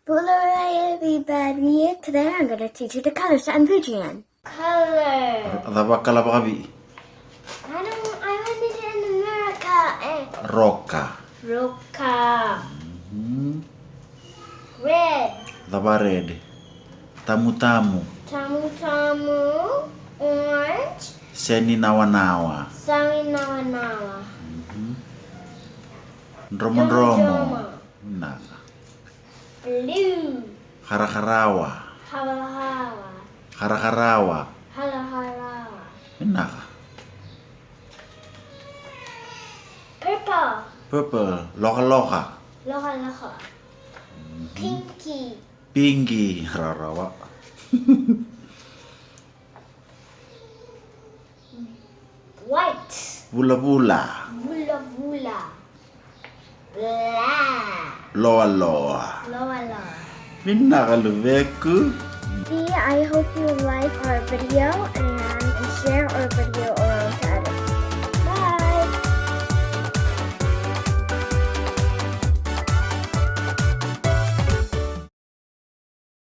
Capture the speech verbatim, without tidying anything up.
Bula rai everybody. Today I'm gonna teach you the colors. I'm Adrian. Color. Cava kala vakavi? I don't, I want it in America. Eh. Roka. Roka. Mhm. Red. Cava red? Tamutamu. Tamutamu. Orange. Seni nawanawa. Seni nawanawa. Mhm. Dromodromo. Dromodromo. Vinaka. Blue. Karakarawa. Karakarawa. Karakarawa. Karakarawa. Vinaka. Purple. Purple. Lokaloka. Lokaloka. Mhm. Pinky. Pinky. Rarawa. White. Vulavula. Vulavula. Black. Loaloa. Loaloa. Vinaka luvequ. I hope you like our video and share our video around to